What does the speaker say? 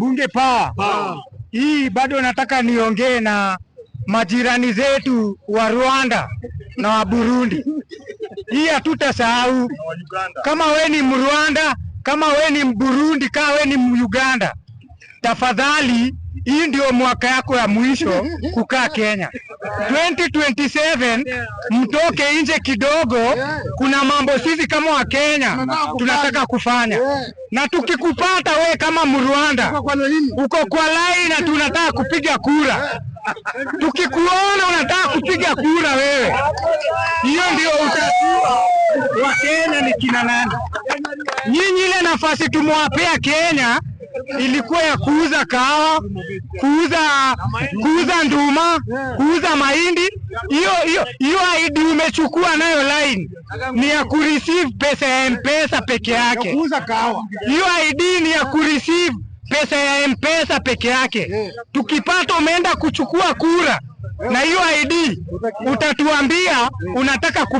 Bunge power. Hii bado nataka niongee na majirani zetu wa Rwanda na wa Burundi. Hii hatutasahau. Kama we ni Mrwanda, kama we ni Mburundi, kama we ni Muganda, tafadhali, hii ndio mwaka yako ya mwisho kukaa Kenya. 2027 mtoke nje kidogo. Kuna mambo sisi kama wa Kenya tunataka kufanya, na tukikupata we kama Mrwanda uko kwa line na tunataka kupiga kura, tukikuona unataka kupiga kura wewe, hiyo ndio utajua Wakenya ni kina nani. Nyinyi ile nafasi tumewapea Kenya ilikuwa ya kuuza kahawa, kuuza nduma, kuuza mahindi. Hiyo ID umechukua nayo line ni ya kureceive pesa ya M-Pesa peke yake. Kuuza kahawa. Hiyo ID ni ya kureceive pesa ya M-Pesa peke yake. Tukipata umeenda kuchukua kura na hiyo ID, utatuambia unataka ku